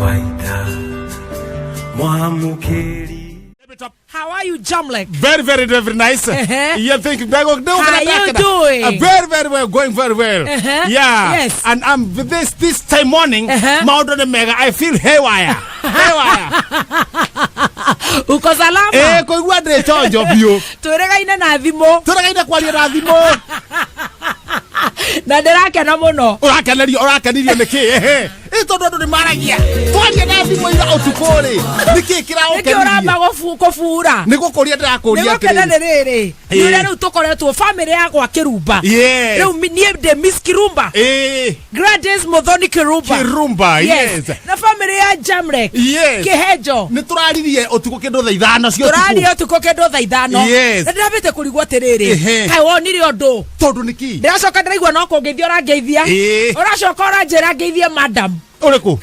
Waita Mwamukiri. How are you, Jamlek? Very, very, very nice. Yeah, thank you. How you doing? Very, very well. Going very well. Yeah. Yes. And I'm this time morning, maũndũ nĩ mega. I feel haywire. Haywire. Uko salama? Eh, kũigua ndĩ chonjo biũ. Twĩrĩgaine na thimũ. Tũregaine kwaria na thimũ. Na ndĩrakena mũno. Ũrakenerio, ũrakenirio nĩ kĩ? Ehe. Ĩ tondũ andũ nĩ maragia. Twaria na thimũ ira ũtukũ rĩ. Nĩ kĩ Nĩkĩ kĩraũkenirie? ũramba kũbura? Nĩ gũkũria ndĩrakũria Nĩ gũkena nĩ rĩrĩ. Nĩ ũrĩa rĩu tũkoretwo famĩlĩ yakwa Kĩrumba. Yes. Rĩu niĩ ndĩ Miss Kirumba. Ĩ. Gladys Muthoni Kirumba. Kirumba, yes. Na famĩlĩ ya Jamlek. Yes. Kĩhenjo. Nĩ tũraririe ũtukũ kĩndũ thaa 5 cia ũtukũ. Tũraria ũtukũ kĩndũ thaa 5. Yes. Na ndĩrambĩte kũrigwo atĩrĩrĩ. Ehe. Kaĩ wonire ũndũ? Tondũ nĩ kĩ? Ndĩracoka ndĩraigua no kũngeithia ũrangeithia. Ĩĩ. Ũracoka ũranjĩra ngeithie madam. Ũrĩkũ?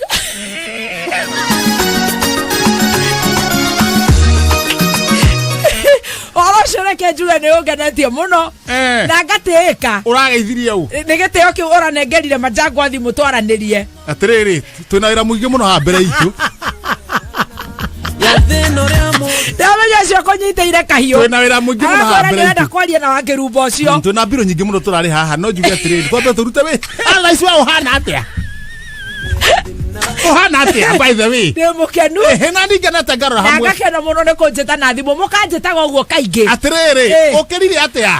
Ũhoro ũcio reke njuge nĩ ũngenetie mũno. Eh. Na ngatĩĩka. Ũrageithirie ũ? Nĩ gĩtĩo kĩu ũranengerire Majangwa thimũ twaranĩrie. Atĩrĩrĩ, twĩna wĩra mũingĩ mũno haha mbere itũ. Ndamenya ũcio kũnyitĩire kahiũ. Twĩna wĩra mũingĩ mũno haha Arakwĩra mbere ndĩrenda itũ. kwaria na wakĩrumba ũcio. Twĩna mbirũ nyingĩ mũno tũrarĩ haha no njuge atĩrĩrĩ, twambe tũrute wĩ. Ah, thaa ici we ũhana atĩa? Ũhana atĩa by the way? Ndĩ mũkenu. Ehe, na niĩ ngenete ngarora Na hamwe. ngakena mũno nĩ kũnjĩta na thimũ. Mũkanjĩtaga ũguo kaingĩ. Atĩrĩrĩ, Ĩ. ũkĩrire atĩa?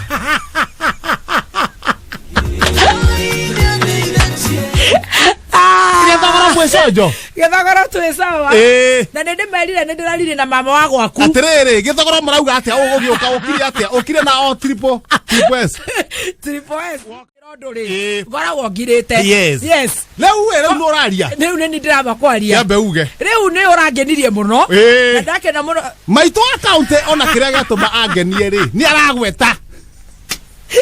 Ah. Gĩthogoro mwĩ conjo? Gĩthogoro twĩ sawa. Ĩ. Na nĩ ndĩmerire nĩ ndĩrarire na mama wa gwaku. Atĩrĩrĩ, gĩthogoro mũrauga atĩa ũgũgĩũka ũkire atĩa? Ũkire na o triple triple S. Triple S. Ũndũ rĩ, Ĩ. ngoragwo ngirĩte. Yes. Yes. Rĩu ĩ, rĩu nĩ ũraria. Rĩu nĩ niĩ ndĩramba kwaria. Kĩambe uge. Rĩu nĩ ũrangenirie mũno. Ĩ. Na ndakena mũno. Maitũ wa kaunti ona kĩrĩa gĩatũma angenie rĩ, nĩ aragweta. Ĩ.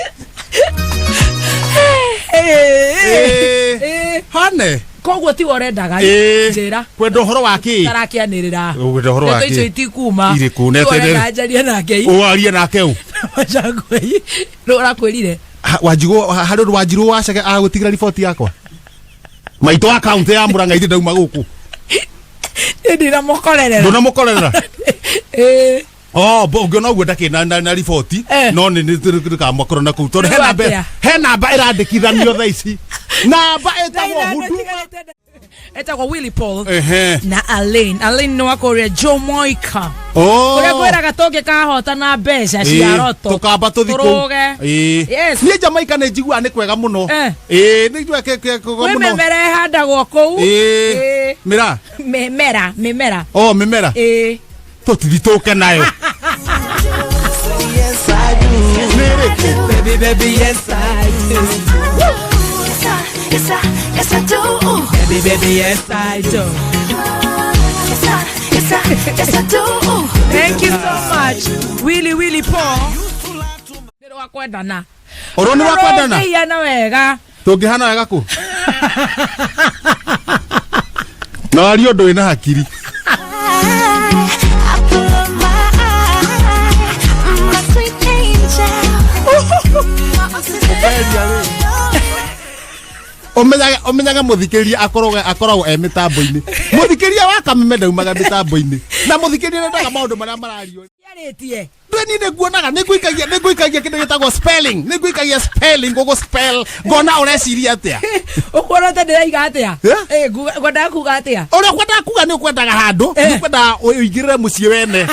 Ĩ. Ĩ. Hane. Koguo tiwe ũrendaga. Ĩ. Njĩra. Kwenda ũhoro wa kĩ? Tarakĩanĩrĩra. Kwenda ũhoro wa Ndeto icio kĩ? itikuma. Irĩkũ? Tiwe Nete- ũrenda njarie nake. Ũwarie nake ũ? Majangwa-i. Nĩ ũrakwĩrire. Wanjirũ harĩ ũndũ Wanjirũ wacege agũtigĩra riboti yakwa. Maitũ wa kaunti ya Murang'a ithe ndauma gũkũ. Niĩ ndinamũkorerera. Ndũnamũkorerera? Ĩ. Oh, bo ũngĩona ũguo ndakĩ na, na, na riboti Eh. no nĩ nĩkamwakorwo na kũu tondũ Rĩu he namba atĩa? he namba ĩrandĩkithanio thaa ici namba ĩtagwo Thaa hudu 5 tigarĩte etagwo Willy Paul Ehe. na Alain. Alain nĩ wa kũrĩa Jamaica. Oh. Ũrĩa ngwĩraga tũngĩkahota na mbeca cia Ĩĩ, roto. tũkamba tũthi kũu Tũrũge. Ĩĩ. Yes. niĩ Jamaica nĩ njiguaga nĩ kwega mũno Eh. Ĩĩ, nĩ njiguaga kwega Kwĩ mũno mĩmera ĩhandagwo kũu. Ĩĩ. Ĩĩ. mĩra Mĩmera, mĩmera. oh mĩmera Ĩĩ. tũtithi tũke nayo Yes, I do. Baby, baby, yes, I do. Yes, I, yes, I, yes, I do. Baby, baby, yes, I do. Yes, I, yes, I, yes, I do. Thank you so much. Willy Willy Paul. Nĩ rwa kwendana. Ũrũ nĩ rwa kwendana? Rũngĩhiana wega. Tũngĩhana wega kũ? Na warie ũndũ wĩna hakiri. I pull up my eye, my sweet angel. Ũmenyage ũmenyage mũthikĩrĩria akoragwo akoragwo e mĩtambo-inĩ. Mũthikĩrĩria wa Kameme ndaumaga mĩtambo-inĩ. Na mũthikĩrĩria ndendaga maũndũ marĩa marario. Yarĩtie. Ndwe niĩ nĩnguonaga nĩngũikagia nĩngũikagia kĩndũ gĩtagwo spelling nĩngũikagia spelling gũgũ spell ngona ũreciria atĩa. Ũkuona ta ndĩraiga atĩa? Eh? Ĩ, ngwendaga kuga atĩa? Ũrĩa ũkwendaga kuga nĩ ũkwendaga handũ Eh. nĩ ũkwendaga ũingĩrĩre mũciĩ wene.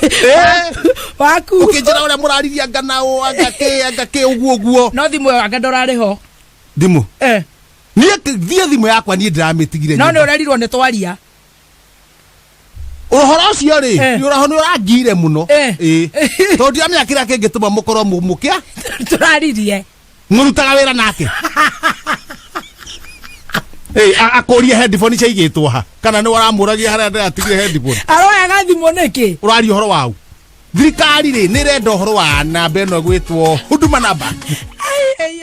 Eh. Waku. Ũkĩnjĩra ũrĩa mũraririe anga na ũ anga kĩ anga kĩ ũguo ũguo. No thimũ ĩyo anga ndũrarĩ ho. Thimũ. Eh. Niĩ thiĩ thimũ yakwa niĩ ndĩramĩtigire No nĩ nyũmba. ũrerirwo nĩ twaria. Ũhoro ũcio rĩ, Eh. nĩ ũraho nĩ ũrangire mũno. Eh. Ĩĩ. Tondũ ndiramenya kĩrĩa kĩngĩtũma mũkorwo mũkĩa. Tũraririe. Mũrutaga wĩra nake. Ĩĩ, akũrie headphone ciaigĩtwo ha kana nĩ waramũragia harĩa ndĩratigire headphone. Aroyaga thimũ nĩkĩ? Ũraria ũhoro wau. Thirikari rĩ nĩ ĩrenda ũhoro wa namba ĩno ĩgwĩtwo Huduma namba. Ai,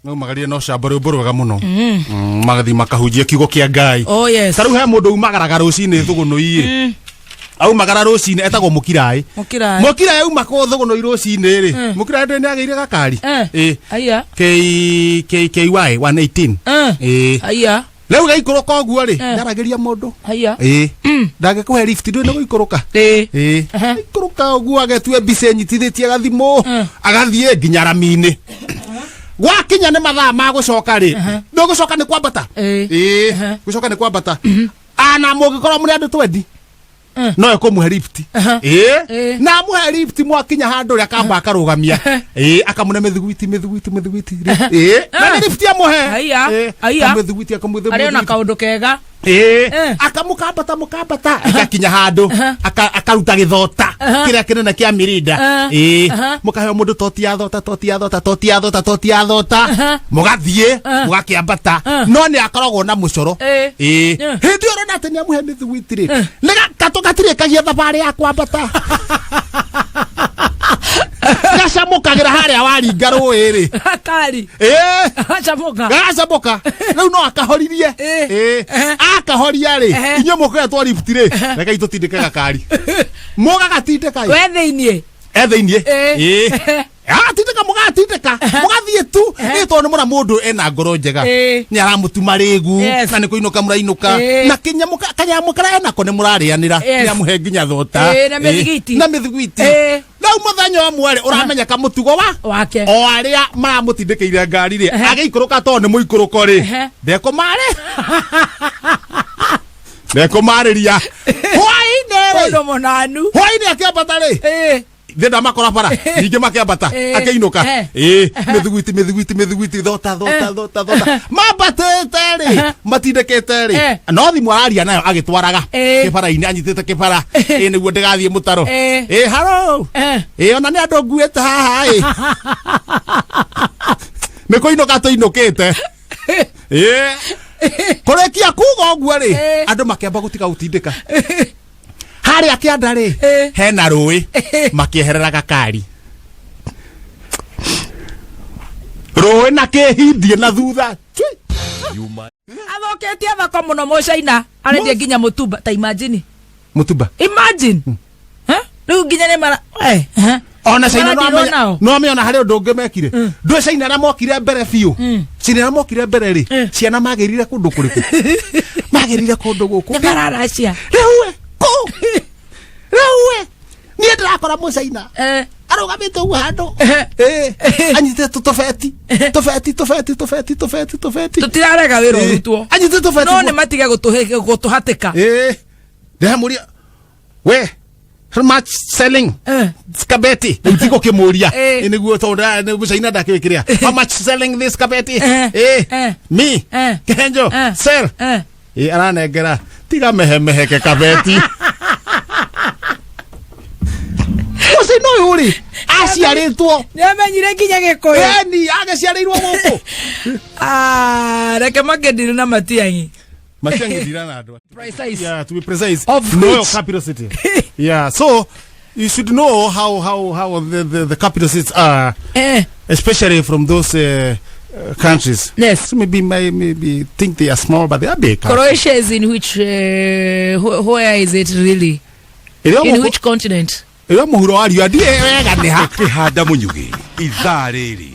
No magarire no camba rwĩmbo rwega mũno. Magathiĩ makahunjia kiugo kĩa Ngai. Oh, yes. Ta rĩu he mũndũ umagaraga rũcinĩ thũgũnũ-inĩ. Aumagara rũcinĩ, etagwo Mũkiraĩ. Mũkiraĩ. Mũkiraĩ auma kũthũgũnũi rũcinĩ rĩ, Mũkiraĩ ndũĩ nĩ agĩire gakari. Ĩ. Aya. K K KY 118. Ĩ. Aya. Rĩu gaikũrũka ũguo rĩ, ndaragĩria mũndũ. Aya. Ĩ, ndangĩkũhe lift, ndũĩ nĩ gũikũrũka. Ĩ. Ĩ, ikũrũka ũguo agetue mbica ĩnyitithĩtie gathimũ, agathiĩ nginya rami-inĩ. Gwakinya nĩ mathaa ma gũcoka rĩ, nĩ gũcoka nĩ kwambata. Ĩ. Ĩ, gũcoka nĩ kwambata ana mũngĩkorwo mũrĩ andũ twendi, no ĩkũmũhe lift. Ĩ. Ĩ. Na amũhe lift, mwakinya handũ rĩ, akamba akarũgamia. Ĩ, akamũne mĩthiguiti, mĩthiguiti, mĩthiguiti. Ĩ, na nĩ lift amũhe. Aya, Ĩ, aya. kamĩthiguiti, akamũhe Arĩ ona mĩthiguiti. kaũndũ kega. Ĩ, Eh. akamũkambata, mũkambata, agakinya handũ akaruta gĩthota kĩrĩa kĩnene kĩa mirinda. Ĩ, mũkaheo mũndũ toti ya thota, toti ya thota, toti ya thota, toti ya thota, mũgathiĩ mũgakĩambata, no nĩ akoragwo na mũcoro. Eh. Ĩ, hĩndĩ ĩyo ũrona atĩ nĩ amũhe mĩthiguiti rĩ, nĩ gatũ gatirĩ kagia thabarĩ ya kwambata, gacamũkagĩra harĩa waringa rũĩ rĩ. Kari. Ĩ. Acamũka. Gagacamũka rĩu no akahoririe. Eh. Ĩ, akahoria rĩ, inyuĩ mũkũhetwo lift rĩ, rekei tũtindĩke gakari, mũgagatindĩka. We thĩiniĩ. E thĩiniĩ. Eh. Ĩ, agatindĩka, mũgatindĩka, mũgathiĩ tu ĩ, tondũ nĩ mũra mũndũ ena ngoro njega. Eh. Nĩ aramũtuma rĩgu. Yes. Na nĩ kũinũka mũrainũka. Eh. Na kĩnyamũ kanyamũ karĩa enako nĩ mũrarĩanĩra. Yes. Nĩ amũhe nginya thota. Eh, na mĩthiguiti. Na mĩthiguiti. Eh. Rĩu mũthenya ũmwe rĩ, ũramenya kamũtugo wa Wake. o arĩa maramũtindĩkĩire ngari rĩ, agĩikũrũka tondũ nĩ mũikũrũko rĩ, ndekũmarĩ ndekũmarĩria hwainĩ rĩ. Mũndũ mũnanu. Hwainĩ akĩambata rĩ, thĩ ndamakora bara ningĩ makĩambata. Eh. Akĩinũka. Eh. Ĩ, mĩthiguiti, mĩthiguiti, mĩthiguiti, thota, thota, thota, thota, mambatĩte rĩ, matindĩkĩte rĩ, Eh. no thimũ araria nayo agĩtwaraga Eh. kĩbara-inĩ, anyitĩte kĩbara, ĩ, nĩguo ndĩgathiĩ mũtaro. Eh. Ĩ, haro. Eh. Ĩ, ona nĩ andũ nguĩte haha, ĩ, nĩ kũinũka tũinũkĩte. Ĩ, kũrĩkia kuga ũguo rĩ, Eh. andũ makĩamba gũtiga gũtindĩka harĩa kĩanda rĩ, Eh. hena rũĩ, makĩeherera gakari rũĩ na kĩhindie na thutha. Cui. Athũkĩtie thoko mũno mũcaina, arendia nginya mũtumba, ta imagine. Mũtumba. Imagine. Eh? Rĩu nginya nĩ mara eh, eh. Ona Caina no Marathirwo amenya nao. no amenya ona harĩ ũndũ ũngĩ mekire ndũĩ. Caina arĩa mokire mbere biũ, Caina arĩa mokire mbere rĩ, ciana magĩrire kũndũ kũrĩkũ? Magĩrire kũndũ gũkũ. Nĩ mararacia. Rĩu we kũ rĩu we niĩ ndĩrakora mũcaina arũgamĩte ũguo handũ. Eh. Ĩ, anyitĩte tũbeti, tũbeti, tũbeti, tũbeti, tũbeti, tũbeti. Tũtirarega wĩra Eh. ũrutwo. Anyitĩte tũbeti No ũguo. nĩ matige gũtũhatĩka. Ĩ, ndĩramũria, "We, how much selling Eh. kabeti?" Rĩu ti gũkĩmũria. Eh. Ĩ, nĩguo tondũ nĩ mũcaina ndakĩũĩ kĩrĩa, "How much selling this kabeti?" Eh. Ĩ, Eh. "Me Eh. Kenjo Eh. sell." Eh. Ĩ, aranengera, tiga mehemeheke kabeti. Mũcaina ũyũ rĩ, aciarĩtwo Nĩ amenyire nginya Gĩkũyũ. Eni agĩciarĩirwo gũkũ. Ah, reke makĩndiri na Matiang'i. Matiang'i ndira na andũ. Precise. Yeah, to be precise. Of Know your which? capital city. Yeah, so you should know how the capital cities are, especially from those countries. Yes. So maybe maybe think they are small, but they are big countries. Croatia is in which where is it really? Ĩrĩa In which continent? Ĩrĩa mũhuro wa riũa, ndiĩ wega nĩ ha. Kĩhanda mũnyugĩ ithaa rĩrĩ.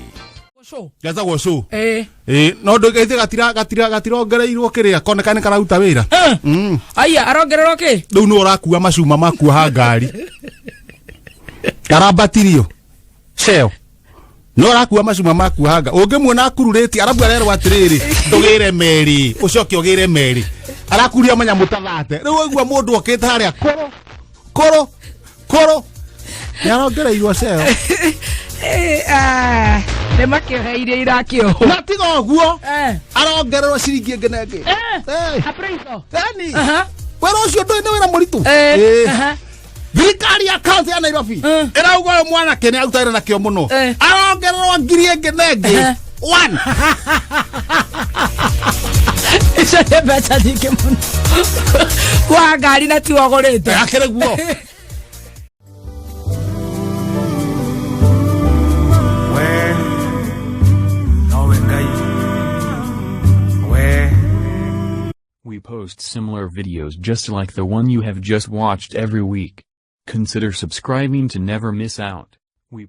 Show. Getagwo show. Eh. Ĩ, no ndũgĩthe gatira gatira gatirongereirwo kĩrĩa koneka nĩ kararuta wĩra. Aya, arongererwo kĩ? Rĩu nĩ ũrakua macuma makuoha ngari karambatirio ceo, no ũrakua macuma makuoha ngari, ũngĩmuona akururĩtie arabu arerwo atĩrĩrĩ, ndũgĩre meri, ũcoke ũgĩre meri, arakuria manyamũ ta thate. Rĩu waigua mũndũ okĩte harĩa kũrũ kũrũ kũrũ, nĩ arongereirwo ceo. Eh, ah, nĩ makĩoheirie irakĩohwo. Na tiga ũguo, Eh. arongererwo ciringi ĩngĩ na ĩngĩ. Eh. Eh. Appraisal. Yani Aha. wĩra ũcio ndũĩ nĩ wĩra mũritũ. Eh. Eh. Aha. Thirikari ya kaunti ya Nairobi ĩrauga ũyũ mwanake nĩ aruta wĩra na kĩo mũno, Eh. arongererwo ngiri ĩngĩ na ĩngĩ one. Icio nĩ mbeca nyingĩ mũno kwa ngari na tiwe ũgũrĩte. Akĩrĩ guo. We nowe Ngai we. We We post similar videos just like the one you have just watched every week. Consider subscribing to never miss out. We